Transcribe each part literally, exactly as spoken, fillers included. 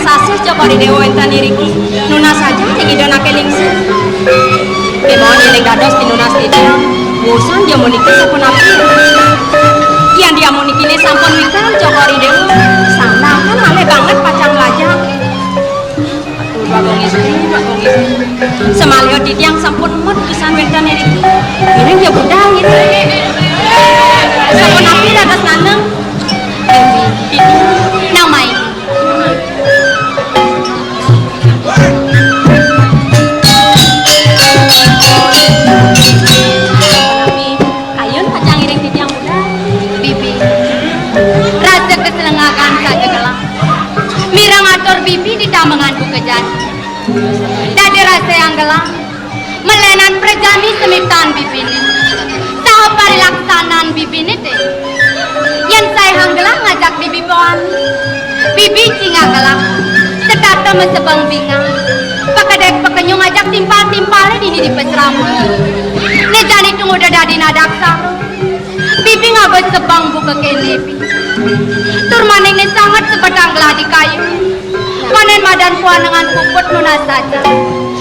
Sasih Cokor I Déwa wénten iriki, nunas saja ring Ida Anaké Lingsir. Kémaon yén dados tinunas titiang, wusan jamuniki sapunapi? Yén diamonikiné sampun wikan Cokor I Déwa, sandangan malih banget pacang mlajah. Aduh, Bagong Istri, Bagong Istri. Samaliha titiang sampun met pisan wénten iriki. Ngiring ja budal ngiring. Sapunapi dados nandang? Nang mai. Ayun pacang ngiring titiang budal. Bibi. Rasa kasenggangan saja gelah. Mireng atur bibi ditambungan buka jani. Dadi rasa yang gelah. Malénan prajani semitan bibiné. Saha parilaksanan bibiné té. Yén saihang gelah ngajak bibi poan. Bibi cingak gelah. Setata masebeng bingang. Pakedék pakenyung ajak timpal-timpalé dini di pasraman. Né jani tumuda dadi nadaksara. Bibi ngaba sebeng buka kéné, Bi. Tur maning né sanget sebetang gelah di kayu. Manén madan puanengan puput nunas saja.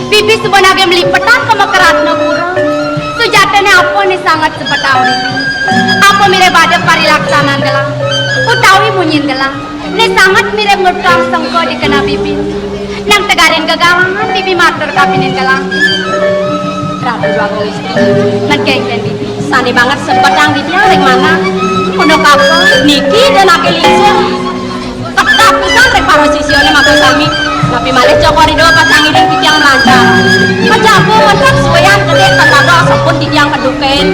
Bibi suba nagih mlipetang ka Makaratnapura. Sujatiné apa né sanget sebetang Bibi? Apa mirib ada parilaksanan gelah? Utawi munyin gelah? Né sanget mirib ngutang sengka di kena bibi. Nang tegarin gegalangan bibi matur kapining gelah. Ratu Bagong Istri, men kénkén bibi. Sané banget sebetang titiang ring manah. Unduk apa? Niki Ida Anaké Lingsir. Ketat pisan ring para sisiané maka sami. Napi malih Cokor I Déwa pacang ngiring titiang mlajah. Kajaba mentak suwéan kedék kataga sampun titiang kedukin.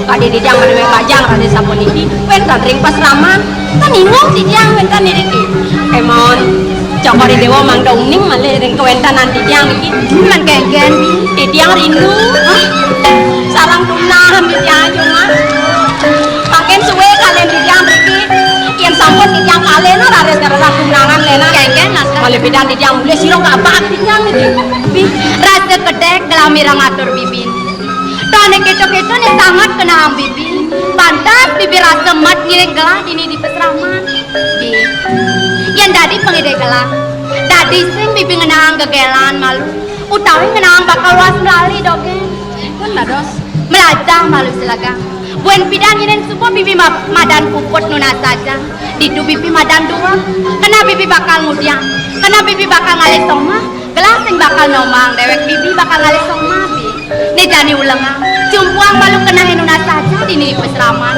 Kadi titiang madué bajang raris sapuniki. Wénten ring pasraman. Tan inguh titiang wénten iriki. Kémaon, Cokor I Déwa mangda uning malih ring kawéntenan titiang niki. Men kénkén, Bi. Titiang rindu. Hah? Sareng tumnahan titiang cuma. Mangkin suwé kalian titiang mriki. Yén sampun titiang kalih, nah, raris ngrereh tumnahan, lénan. Kénkén, Laskar. Malih pidan titiang mulih sira kabak titiang niki. Bi, rasa kedék gelah mireng atur bibi. Toné kéto-kéto né sanget kenehang bibi. Pantes bibi rasa met ngiring gelah dini di pasraman. Bi, yén dadi pangidih gelah, dadi sing bibi ngenehang gegélan malu, utawi ngenehang bakal luas melali dogén. Pun dados. Mlajah malu selegang. Buin pidan yén suba bibi ma-, madan puput nunas saja. Ditu bibi madan duweg. Kena bibi bakal ngudiang. Kena bibi bakal ngalih somah. Gelah sing bakal nomang déwék bibi bakal ngalih somah, Bi. Né jani ulengang. Jumpuang malu kenehé nunas saja dini pasraman.